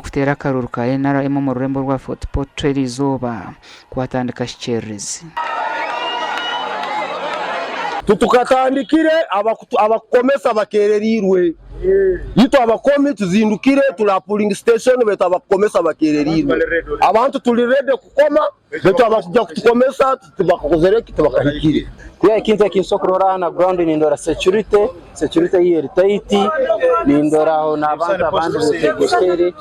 Okuteera akaruuru ka NRM omu rurembo rwa Fort Portal eriizooba kwatandika kikyererezi. Titukatandikire abakukomesa bakerereirwe. Itwe abakomi tuzindukire turi aha polling station baitu abakukomesa bakerereirwe. Abantu turi ready kukoma baitu abakuja kutukomesa tibakakozire ki tibakahikire. Ekintu eki nsobola kurora aha na ground nindora security, security yo eri tight, nindora aho n'abantu abandi betegekere,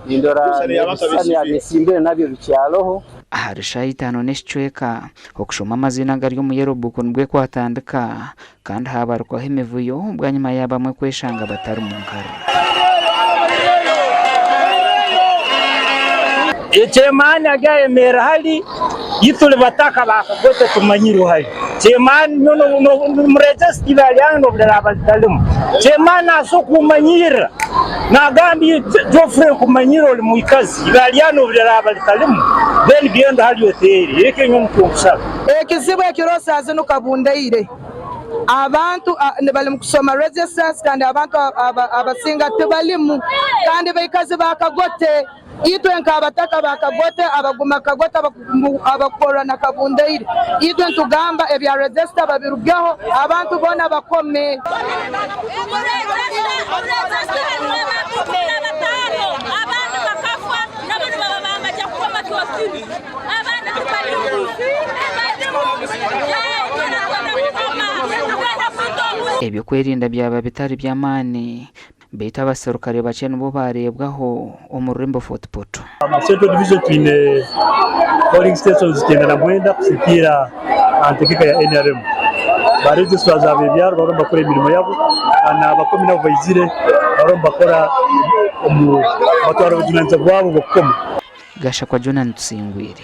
nindora n'ebisisani abyesimbire nabyo bikyaroho. Ahari shaaha itaano n'ekicweka, okushoma amaziina agari omu Yellow Book nibwo kwatandika kandi haabarukwaho emivuyo bwanyima ya bamwe kweshanga batari mu nkarira. Chairman aryayemerera hali itwe turi bataka ba Kagote tumanyirwe hali chairman muregesita ibara lyange nobu riraba ritarimu chairman nasobola kumanyirira nagamba Geoffrey nkumanyire ori mwikazi ibara lyange nobu riraba ritarimu then genda hali otere ekyo nyowe nikyo nkusaba. Ekizibu ekiriho saaha zinu kabundaire abantu bari kusoma registers kandi abantu abasinga tibarimu kandi baikazi ba Kagote itwe nk'abataka ba Kagote abaguma Kagote abakukorra na Kabundaire itwe nitugamba ebya register babirugeho abantu boona bakome. Eby'okwerinda byaba bitari by'amaani beitu abaserukare bakye nibo baareebwaho omu rurembo Fort Portal. Omu Central Division twine polling stations 99 kusigikiira aha ntegeka ya NRM. Ba registrars ab'ebyaro bariyo nibakora emirimo yabo kandi n'abakomi nabo baizire bariyo nibakora omu batwara obujunanizibwa bwabo bw'okukoma. Gashakwa Jonah Tusingwire.